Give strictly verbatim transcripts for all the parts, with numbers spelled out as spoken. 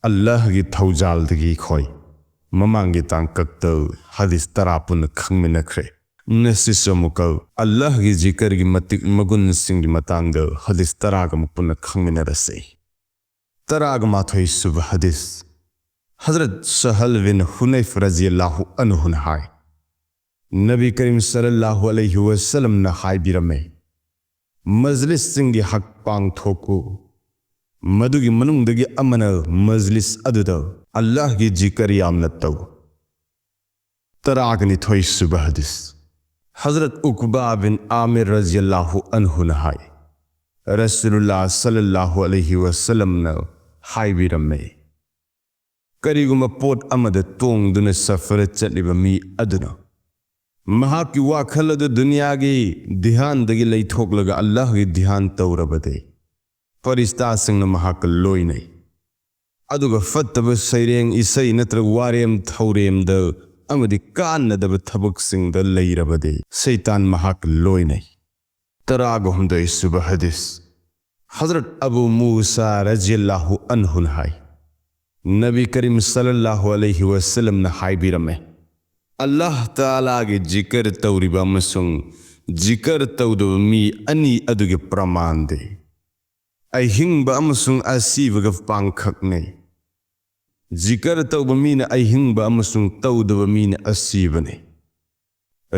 ꯑꯜꯂꯥꯍꯒꯤ ꯊꯧꯖꯥꯜꯗꯒꯤ ꯑꯩꯈꯣꯏ ꯃꯃꯥꯡꯒꯤ ꯇꯥꯡꯀꯛꯇ ꯍꯗꯤꯁ ꯇꯔꯥ ꯄꯨꯟꯅ ꯈꯪꯃꯤꯟꯅꯈ꯭ꯔꯦ꯫ ꯉꯁꯤꯁꯨ ꯑꯃꯨꯛꯀ ꯑꯜꯂꯥꯍꯒꯤ ꯖꯤꯀꯔꯒꯤ ꯃꯇꯤꯛ ꯃꯒꯨꯟꯁꯤꯡꯒꯤ ꯃꯇꯥꯡꯗ ꯍꯗꯤꯁ ꯇꯔꯥꯒ ꯑꯃꯨꯛ ꯄꯨꯟꯅ ꯈꯪꯃꯤꯟꯅꯔꯁꯤ꯫ ꯇꯔꯥꯒ ꯃꯥꯊꯣꯏ ꯁꯨꯕ ꯍꯗꯤꯁ꯫ ꯍꯖꯔꯠ ꯁꯍꯜ ꯕꯤꯟ ꯍꯨꯅꯩꯐ ꯔꯖꯤꯌꯜꯂꯥꯍꯨ ꯑꯟꯍꯨꯅ ꯍꯥꯏ, ꯅꯕꯤ ꯀꯔꯤꯝ ꯁꯜꯂꯜꯂꯥꯍꯨ ꯑꯂꯩꯍꯤ ꯋꯁꯜꯂꯝꯅ ꯍꯥꯏꯕꯤꯔꯝꯃꯦ, ꯃꯖꯂꯤꯁꯁꯤꯡꯒꯤ ꯍꯛ ꯄꯥꯡꯊꯣꯛꯎ꯫ ꯃꯗꯨꯒꯤ ꯃꯅꯨꯡꯗꯒꯤ ꯑꯃꯅ ꯃꯖꯂꯤꯁ ꯑꯗꯨꯗ ꯑꯜꯂꯥꯍꯒꯤ ꯖꯤꯀꯔ ꯌꯥꯝꯅ ꯇꯧ꯫ ꯇꯔꯥꯒ ꯅꯤꯊꯣꯏ ꯁꯨꯕ ꯍꯗꯤꯁ꯫ ꯍꯖꯔꯠ ꯎꯛꯕꯥ ꯕꯤꯟ ꯑꯥꯃꯤꯔ ꯔꯖꯤꯌꯜꯂꯥꯍꯨ ꯑꯟꯍꯨꯅ ꯍꯥꯏ, ꯔꯁꯨꯂꯨꯜꯂꯥ ꯁꯜꯂꯜꯂꯥꯍꯨ ꯑꯂꯩꯍꯤ ꯋꯁꯜꯂꯝꯅ ꯍꯥꯏꯕꯤꯔꯝꯃꯦ, ꯀꯔꯤꯒꯨꯝꯕ ꯄꯣꯠ ꯑꯃꯗ ꯇꯣꯡꯗꯨꯅ ꯁꯐꯔ ꯆꯠꯂꯤꯕ ꯃꯤ ꯑꯗꯨꯅ ꯃꯍꯥꯛꯀꯤ ꯋꯥꯈꯜ ꯑꯗꯨ ꯗꯨꯅꯤꯌꯥꯒꯤ ꯙ꯭ꯌꯥꯟꯗꯒꯤ ꯂꯩꯊꯣꯛꯂꯒ ꯑꯜꯂꯥꯍꯒꯤ ꯙ꯭ꯌꯥꯟ ꯇꯧꯔꯕꯗꯤ, ꯐꯔꯤꯁꯇꯥꯁꯤꯡꯅ ꯃꯍꯥꯛꯀ ꯂꯣꯏꯅꯩ꯫ ꯑꯗꯨꯒ ꯐꯠꯇꯕ ꯁꯩꯔꯦꯡ, ꯏꯁꯩ ꯅꯠꯇ꯭ꯔꯒ ꯋꯥꯔꯦꯝ ꯊꯧꯔꯦꯝꯗ ꯑꯃꯗꯤ ꯀꯥꯟꯅꯗꯕ ꯊꯕꯛꯁꯤꯡꯗ ꯂꯩꯔꯕꯗꯤ, ꯁꯩꯇꯥꯟ ꯃꯍꯥꯛꯀ ꯂꯣꯏꯅꯩ꯫ ꯇꯔꯥꯒ ꯍꯨꯝꯗꯣꯏ ꯁꯨꯕ ꯍꯗꯤꯁ꯫ ꯍꯖꯔꯠ ꯑꯕꯨ ꯃꯨꯁꯥ ꯔꯖꯤꯌꯜꯂꯥꯍꯨ ꯑꯟꯍꯨꯅ ꯍꯥꯏ, ꯅꯕꯤ ꯀꯔꯤꯝ ꯁꯜꯂꯜꯂꯥꯍꯨ ꯑꯂꯩꯍꯤ ꯋꯁꯜꯂꯝꯅ ꯍꯥꯏꯕꯤꯔꯝꯃꯦ, ꯑꯜꯂꯥꯍ ꯇꯥꯂꯥꯒꯤ ꯖꯤꯀꯔ ꯇꯧꯔꯤꯕ ꯑꯃꯁꯨꯡ ꯖꯤꯀꯔ ꯇꯧꯗꯕ ꯃꯤ ꯑꯅꯤ ꯑꯗꯨꯒꯤ ꯄ꯭ꯔꯃꯥꯟꯗꯤ ꯑꯍꯤꯡꯕ ꯑꯃꯁꯨꯡ ꯑꯁꯤꯕꯒ ꯄꯥꯡꯈꯛꯅꯤ꯫ ꯖꯤꯀꯔ ꯇꯧꯕ ꯃꯤꯅ ꯑꯍꯤꯡꯕ ꯑꯃꯁꯨꯡ ꯇꯧꯗꯕ ꯃꯤꯅ ꯑꯁꯤꯕꯅꯤ꯫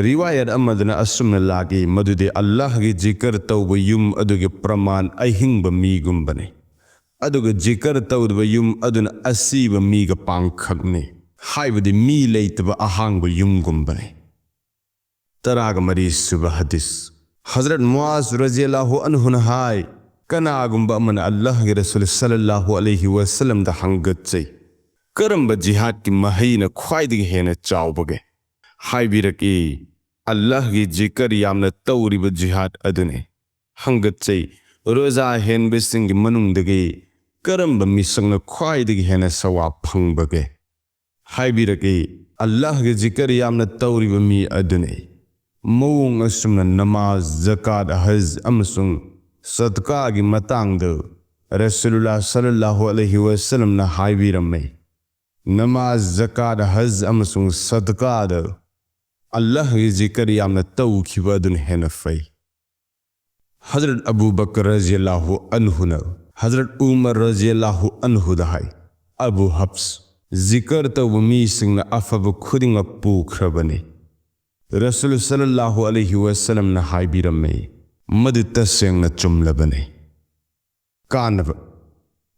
ꯔꯤꯋꯥꯌꯠ ꯑꯃꯗꯅ ꯑꯁꯨꯝꯅ ꯂꯥꯛꯏ, ꯃꯗꯨꯗꯤ ꯑꯜꯂꯥꯍꯒꯤ ꯖꯤꯀꯔ ꯇꯧꯕ ꯌꯨꯝ ꯑꯗꯨꯒꯤ ꯄ꯭ꯔꯃꯥꯟ ꯑꯍꯤꯡꯕ ꯃꯤꯒꯨꯝꯕꯅꯤ, ꯑꯗꯨꯒ ꯖꯤꯀꯔ ꯇꯧꯗꯕ ꯌꯨꯝ ꯑꯗꯨꯅ ꯑꯁꯤꯕ ꯃꯤꯒ ꯄꯥꯡꯈꯛꯅꯤ, ꯍꯥꯏꯕꯗꯤ ꯃꯤ ꯂꯩꯇꯕ ꯑꯍꯥꯡꯕ ꯌꯨꯝꯒꯨꯝꯕꯅꯤ꯫ ꯇꯔꯥꯒ ꯃꯔꯤ ꯁꯨꯕ ꯍꯗꯤꯁ꯫ ꯍꯖꯔꯠ ꯃꯨꯑꯥꯖ ꯔꯖꯤꯌꯜꯂꯥꯍꯨ ꯑꯟꯍꯨꯅ ꯍꯥꯏ, ꯀꯅꯥꯒꯨꯝꯕ ꯑꯃꯅ ꯑꯜꯂꯥꯍꯒꯤ ꯔꯁꯨꯜ ꯁꯜꯂꯜꯂꯥꯍꯨ ꯑꯂꯩꯍꯤ ꯋꯁꯜꯂꯝꯗ ꯍꯪꯒꯠꯆꯩ, ꯀꯔꯝꯕ ꯖꯤꯍꯥꯗꯀꯤ ꯃꯍꯩꯅ ꯈ꯭ꯋꯥꯏꯗꯒꯤ ꯍꯦꯟꯅ ꯆꯥꯎꯕꯒꯦ? ꯍꯥꯏꯕꯤꯔꯛꯏ, ꯑꯜꯂꯥꯍꯒꯤ ꯖꯤꯀꯔ ꯌꯥꯝꯅ ꯇꯧꯔꯤꯕ ꯖꯤꯍꯥꯗ ꯑꯗꯨꯅꯤ꯫ ꯍꯪꯒꯠꯆꯩ, ꯔꯣꯖꯥ ꯍꯦꯟꯕꯁꯤꯡꯒꯤ ꯃꯅꯨꯡꯗꯒꯤ ꯀꯔꯝꯕ ꯃꯤꯁꯛꯅ ꯈ꯭ꯋꯥꯏꯗꯒꯤ ꯍꯦꯟꯅ ꯁꯋꯥꯕ ꯐꯪꯕꯒꯦ? ꯍꯥꯏꯕꯤꯔꯛꯏ, ꯑꯜꯂꯥꯍꯒꯤ ꯖꯤꯀꯔ ꯌꯥꯝꯅ ꯇꯧꯔꯤꯕ ꯃꯤ ꯑꯗꯨꯅꯤ꯫ ꯃꯑꯣꯡ ꯑꯁꯨꯝꯅ ꯅꯃꯥꯖ, ꯖꯀꯥꯠ, ꯍꯖ ꯑꯃꯁꯨꯡ ꯁꯗꯀꯥꯒꯤ ꯃꯇꯥꯡꯗ ꯔꯁꯨꯂꯨꯜꯂꯥ ꯁꯜꯂꯜꯂꯥꯍꯨ ꯑꯂꯩꯍꯤ ꯋꯥꯁꯜꯂꯝꯅ ꯍꯥꯏꯕꯤꯔꯝꯃꯤ, ꯅꯃꯥꯖ, ꯖꯀꯥꯠ, ꯍꯖ ꯑꯃꯁꯨꯡ ꯁꯗꯀꯥꯗ ꯑꯜꯂꯥꯍꯒꯤ ꯖꯤꯀꯔ ꯌꯥꯝꯅ ꯇꯧꯈꯤꯕ ꯑꯗꯨꯅ ꯍꯦꯟꯅ ꯐꯩ꯫ ꯍꯖꯔꯠ ꯑꯕꯨ ꯕꯀꯔ ꯔꯖꯤꯌꯜꯂꯥꯍꯨ ꯑꯟꯍꯨꯅ ꯍꯖꯔꯠ ꯎꯃꯔ ꯔꯖꯤꯌꯜꯂꯥꯍꯨ ꯑꯟꯍꯨꯗ ꯍꯥꯏ, "ꯑꯕꯨ ꯍꯐꯁ, ꯖꯤꯀꯔ ꯇꯧꯕ ꯃꯤꯁꯤꯡꯅ ꯑꯐꯕ ꯈꯨꯗꯤꯡꯃꯛ ꯄꯨꯈ꯭ꯔꯕꯅꯤ"꯫ ꯔꯁꯨꯜ ꯁꯜꯂꯜꯂꯥꯍꯨ ꯑꯂꯩꯍꯤ ꯋꯥꯁꯜꯂꯝꯅ ꯍꯥꯏꯕꯤꯔꯝꯃꯤ, ꯃꯗꯨ ꯇꯁꯦꯡꯅ ꯆꯨꯝꯂꯕꯅꯤ꯫ ꯀꯥꯟꯅꯕ꯫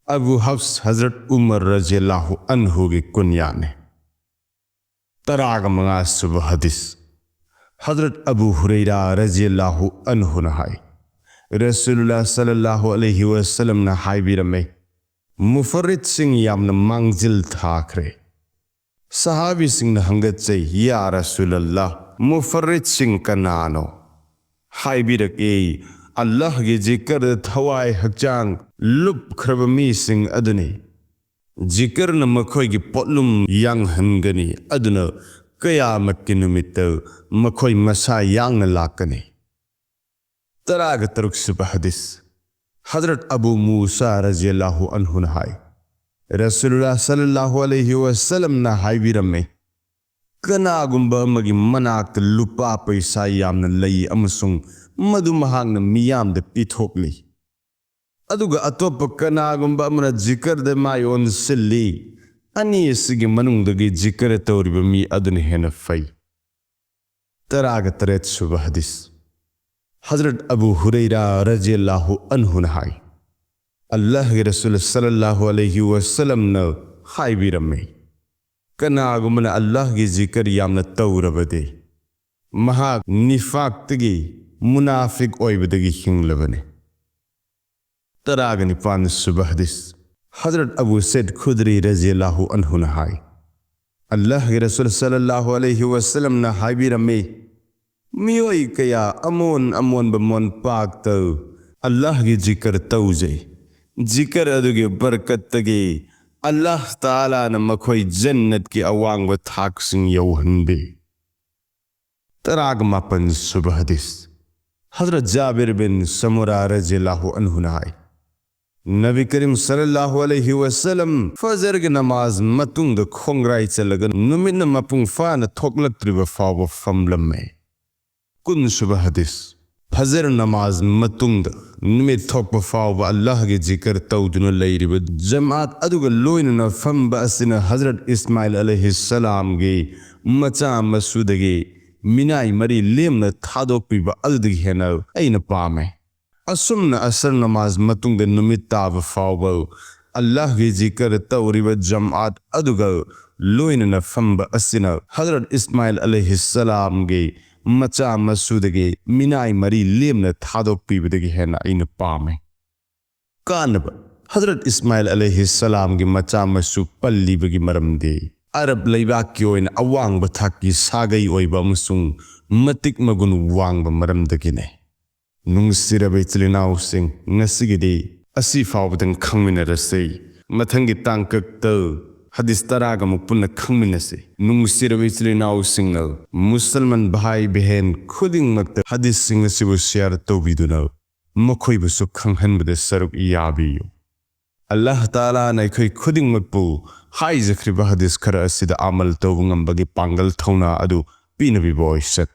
ꯑꯕꯨ ꯍꯐꯁ ꯍꯖꯔꯠ ꯎꯃꯔ ꯔꯖꯤꯌꯜꯂꯥꯍꯨ ꯑꯟꯍꯨꯒꯤ ꯀꯨꯟꯌꯥꯅꯤ꯫ ꯇꯔꯥꯒ ꯃꯉꯥ ꯁꯨꯕ ꯍꯗꯤꯁ꯫ ꯍꯖꯔꯠ ꯑꯕꯨ ꯍꯨꯔꯩꯔꯥ ꯔꯖꯤꯌꯜꯂꯥꯍꯨ ꯑꯟꯍꯨꯅ ꯍꯥꯏ, ꯔꯁꯨꯂꯨꯜꯂꯥ ꯁꯜꯂꯜꯂꯥꯍꯨ ꯑꯂꯩꯍꯤ ꯋꯥꯁꯜꯂꯝꯅ ꯍꯥꯏꯕꯤꯔꯝꯃꯤ, "ꯃꯨꯐꯔꯤꯠꯁꯤꯡ ꯌꯥꯝꯅ ꯃꯥꯡꯖꯤꯜ ꯊꯥꯈ꯭ꯔꯦ"꯫ ꯁꯍꯥꯕꯤꯁꯤꯡꯅ ꯍꯪꯒꯠꯆꯩ, "ꯌꯥ ꯔꯁꯨꯂꯜꯂꯥ, ꯃꯨꯐꯔꯤꯠꯁꯤꯡ ꯀꯅꯥꯅꯣ?" ꯍꯥꯏꯕꯤꯔꯛꯏ, "ꯑꯜꯂꯥꯍꯒꯤ ꯖꯤꯀꯔꯗ ꯊꯋꯥꯏ ꯍꯛꯆꯥꯡ ꯂꯨꯞꯈ꯭ꯔꯕ ꯃꯤꯁꯤꯡ ꯑꯗꯨꯅꯤ꯫ ꯖꯤꯀꯔꯅ ꯃꯈꯣꯏꯒꯤ ꯄꯣꯠꯂꯨꯝ ꯌꯥꯡꯍꯟꯒꯅꯤ, ꯑꯗꯨꯅ ꯀꯌꯥꯃꯠꯀꯤ ꯅꯨꯃꯤꯠꯇ ꯃꯈꯣꯏ ꯃꯁꯥ ꯌꯥꯡꯅ ꯂꯥꯛꯀꯅꯤ"꯫ ꯇꯔꯥꯒ ꯇꯔꯨꯛ ꯁꯨꯕ ꯍꯗꯤꯁ꯫ ꯍꯖꯔꯠ ꯑꯕꯨ ꯃꯨꯁꯥ ꯔꯖꯤꯌꯜꯂꯥꯍꯨ ꯑꯟꯍꯨꯅ ꯍꯥꯏ, ꯔꯁꯨꯂꯨꯜꯂꯥ ꯁꯜꯂꯜꯂꯥꯍꯨ ꯑꯂꯩꯍꯤ ꯋꯥꯁꯜꯂꯝꯅ ꯍꯥꯏꯕꯤꯔꯝꯃꯤ, "ꯀꯅꯥꯒꯨꯝꯕ ꯑꯃꯒꯤ ꯃꯅꯥꯛꯇ ꯂꯨꯄꯥ ꯄꯩꯁꯥ ꯌꯥꯝꯅ ꯂꯩ ꯑꯃꯁꯨꯡ ꯃꯗꯨ ꯃꯍꯥꯛꯅ ꯃꯤꯌꯥꯝꯗ ꯄꯤꯊꯣꯛꯂꯤ, ꯑꯗꯨꯒ ꯑꯇꯣꯞꯄ ꯀꯅꯥꯒꯨꯝꯕ ꯑꯃꯅ ꯖꯤꯀꯔꯗ ꯃꯥꯏ ꯑꯣꯟꯁꯤꯜꯂꯤ, ꯑꯅꯤ ꯑꯁꯤꯒꯤ ꯃꯅꯨꯡꯗꯒꯤ ꯖꯤꯀꯔ ꯇꯧꯔꯤꯕ ꯃꯤ ꯑꯗꯨꯅ ꯍꯦꯟꯅ ꯐꯩ"꯫ ꯇꯔꯥꯒ ꯇꯔꯦꯠ ꯁꯨꯕ ꯍꯗꯤꯁ꯫ ꯍꯖꯔꯠ ꯑꯕꯨ ꯍꯨꯔꯩꯔꯥ ꯔꯖꯤꯌꯜꯂꯥꯍꯨ ꯑꯟꯍꯨꯅ ꯍꯥꯏ, ꯑꯜꯂꯥꯍꯒꯤ ꯔꯁꯨꯜ ꯁꯜꯂꯜꯂꯥꯍꯨ ꯑꯂꯩꯍꯤ ꯋꯥꯁꯜꯂꯝꯅ ꯍꯥꯏꯕꯤꯔꯝꯃꯤ, "ꯀꯅꯥꯒꯨꯝꯕꯅ ꯑꯜꯂꯥꯍꯒꯤ ꯖꯤꯀꯔ ꯌꯥꯝꯅ ꯇꯧꯔꯕꯗꯤ, ꯃꯍꯥꯛ ꯅꯤꯐꯥꯛꯇꯒꯤ, ꯃꯨꯅꯥꯐꯤꯛ ꯑꯣꯏꯕꯗꯒꯤ ꯍꯤꯡꯂꯕꯅꯤ"꯫ ꯇꯔꯥꯒ ꯅꯤꯄꯥꯟ ꯁꯨꯕ ꯍꯗꯤꯁ꯫ ꯍꯖꯔꯠ ꯑꯕꯨ ꯁꯩꯗ ꯈꯨꯗ꯭ꯔꯤ ꯔꯖꯤꯌꯜꯂꯥꯍꯨ ꯑꯟꯍꯨꯅ ꯍꯥꯏ, ꯑꯜꯂꯥꯍꯒꯤ ꯔꯁꯨꯜ ꯁꯜꯂꯜꯂꯥꯍꯨ ꯑꯂꯩꯍꯤ ꯋꯥꯁꯜꯂꯝꯅ ꯍꯥꯏꯕꯤꯔꯝꯃꯤ, ꯃꯤꯑꯣꯏ ꯀꯌꯥ ꯑꯃꯣꯟ ꯑꯃꯣꯟꯕ ꯃꯣꯟꯄꯥꯛꯇ ꯑꯜꯂꯥꯍꯒꯤ ꯖꯤꯀꯔ ꯇꯧꯖꯩ꯫ ꯖꯤꯀꯔ ꯑꯗꯨꯒꯤ ꯕꯔꯀꯠꯇꯒꯤ ꯑꯜꯂꯥꯍ ꯇꯥꯂꯥꯅ ꯃꯈꯣꯏ ꯖꯟꯅꯠꯀꯤ ꯑꯋꯥꯡꯕ ꯊꯥꯛꯁꯤꯡ ꯌꯧꯍꯟꯕꯤ꯫ ꯇꯔꯥꯒ ꯃꯥꯄꯟ ꯁꯨꯕ ꯍꯗꯤꯁ꯫ ꯍꯖꯔꯠ ꯖꯥꯕꯤꯔ ꯕꯤꯟ ꯁꯃꯨꯔꯥ ꯔꯖꯤꯌꯜꯂꯥꯍꯨ ꯑꯟꯍꯨꯅ ꯍꯥꯏ, ꯅꯕꯤ ꯀꯔꯤꯝ ꯁꯜꯂꯜꯂꯥꯍꯨ ꯑꯂꯩꯍꯤ ꯋꯁꯜꯂꯝ ꯐꯖꯔꯒꯤ ꯅꯃꯥꯖ ꯃꯇꯨꯡꯗ ꯈꯣꯡꯒ꯭ꯔꯥꯏ ꯆꯜꯂꯒ ꯅꯨꯃꯤꯠꯅ ꯃꯄꯨꯡ ꯐꯥꯅ ꯊꯣꯛꯂꯛꯇ꯭ꯔꯤꯕ ꯐꯥꯎꯕ ꯐꯝꯂꯝꯃꯦ꯫ ꯀꯨꯟꯁꯨꯕ ꯍꯗꯤꯁ꯫ ꯐꯖꯔ ꯅꯃꯥꯖ ꯃꯇꯨꯡꯗ ꯅꯨꯃꯤꯠ ꯊꯣꯛꯄ ꯐꯥꯎꯕ ꯑꯜꯂꯥꯍꯒꯤ ꯖꯤꯀꯔ ꯇꯧꯗꯨꯅ ꯂꯩꯔꯤꯕ ꯖꯃꯥꯠ ꯑꯗꯨꯒ ꯂꯣꯏꯅꯅ ꯐꯝꯕ ꯑꯁꯤꯅ ꯍꯖꯔꯠ ꯏꯁꯃꯥꯏꯜ ꯑꯂꯩꯍꯤ ꯁꯂꯥꯝꯒꯤ ꯃꯆꯥ ꯃꯁꯨꯗꯒꯤ ꯃꯤꯅꯥꯏ ꯃꯔꯤ ꯂꯦꯝꯅ ꯊꯥꯗꯣꯛꯄꯤꯕ ꯑꯗꯨꯗꯒꯤ ꯍꯦꯟꯅ ꯑꯩꯅ ꯄꯥꯝꯃꯦ꯫ ꯑꯁꯨꯝꯅ ꯑꯁꯔ ꯅꯃꯥꯖ ꯃꯇꯨꯡꯗ ꯅꯨꯃꯤꯠ ꯇꯥꯕ ꯐꯥꯎꯕ ꯑꯜꯂꯥꯍꯒꯤ ꯖꯤꯀꯔ ꯇꯧꯔꯤꯕ ꯖꯃꯥꯠ ꯑꯗꯨꯒ ꯂꯣꯏꯅꯅ ꯐꯝꯕ ꯑꯁꯤꯅ ꯍꯖꯔꯠ ꯏꯁꯃꯥꯏꯜ ꯑꯂꯩꯍꯤ ꯁꯂꯥꯝꯒꯤ ꯃꯆꯥ ꯃꯁꯨꯗꯒꯤ ꯃꯤꯅꯥꯏ ꯃꯔꯤ ꯂꯦꯝꯅ ꯊꯥꯗꯣꯛꯄꯤꯕꯗꯒꯤ ꯍꯦꯟꯅ ꯑꯩꯅ ꯄꯥꯝꯃꯦ꯫ ꯀꯥꯟꯅꯕ꯫ ꯍꯖꯔꯠ ꯏꯁꯃꯥꯏꯜ ꯑꯂꯩꯍꯤ ꯁꯂꯥꯝꯒꯤ ꯃꯆꯥ ꯃꯁꯨ ꯄꯜꯂꯤꯕꯒꯤ ꯃꯔꯝꯗꯤ ꯑꯔꯕ ꯂꯩꯕꯥꯛꯀꯤ ꯑꯣꯏꯅ ꯑꯋꯥꯡꯕ ꯊꯥꯛꯀꯤ ꯁꯥꯒꯩ ꯑꯣꯏꯕ ꯑꯃꯁꯨꯡ ꯃꯇꯤꯛ ꯃꯒꯨꯟ ꯋꯥꯡꯕ ꯃꯔꯝꯗꯒꯤꯅꯤ꯫ ꯅꯨꯡꯁꯤꯔꯕ ꯏꯆꯤꯜ ꯏꯅꯥꯎꯁꯤꯡ, ꯉꯁꯤꯒꯤꯗꯤ ꯑꯁꯤ ꯐꯥꯎꯕꯗꯪ ꯈꯪꯃꯤꯟꯅꯔꯁꯤ꯫ ꯃꯊꯪꯒꯤ ꯇꯥꯡꯀꯛꯇ ꯍꯗꯤꯁ ꯇꯔꯥꯒ ꯑꯃꯨꯛ ꯄꯨꯟꯅ ꯈꯪꯃꯤꯟꯅꯁꯤ꯫ ꯅꯨꯡꯁꯤꯔꯕ ꯏꯆꯤꯜ ꯏꯅꯥꯎꯁꯤꯡꯅ, ꯃꯨꯁꯜꯃꯥꯟ ꯚꯥꯏ ꯕꯦꯍꯦꯟ ꯈꯨꯗꯤꯡꯃꯛꯇ ꯍꯗꯤꯁꯁꯤꯡ ꯑꯁꯤꯕꯨ ꯁꯤꯌꯥꯔ ꯇꯧꯕꯤꯗꯨꯅ ꯃꯈꯣꯏꯕꯨꯁꯨ ꯈꯪꯍꯟꯕꯗ ꯁꯔꯨꯛ ꯌꯥꯕꯤꯌꯨ꯫ ꯑꯜꯂꯥꯍ ꯇꯥꯂꯥꯅ ꯑꯩꯈꯣꯏ ꯈꯨꯗꯤꯡꯃꯛꯄꯨ ꯍꯥꯏꯖꯈ꯭ꯔꯤꯕ ꯍꯗꯤꯁ ꯈꯔ ꯑꯁꯤꯗ ꯑꯃꯜ ꯇꯧꯕ ꯉꯝꯕꯒꯤ ꯄꯥꯡꯒꯜ ꯊꯧꯅꯥ ꯑꯗꯨ ꯄꯤꯅꯕꯤꯕ ꯑꯣꯏꯁꯛ꯫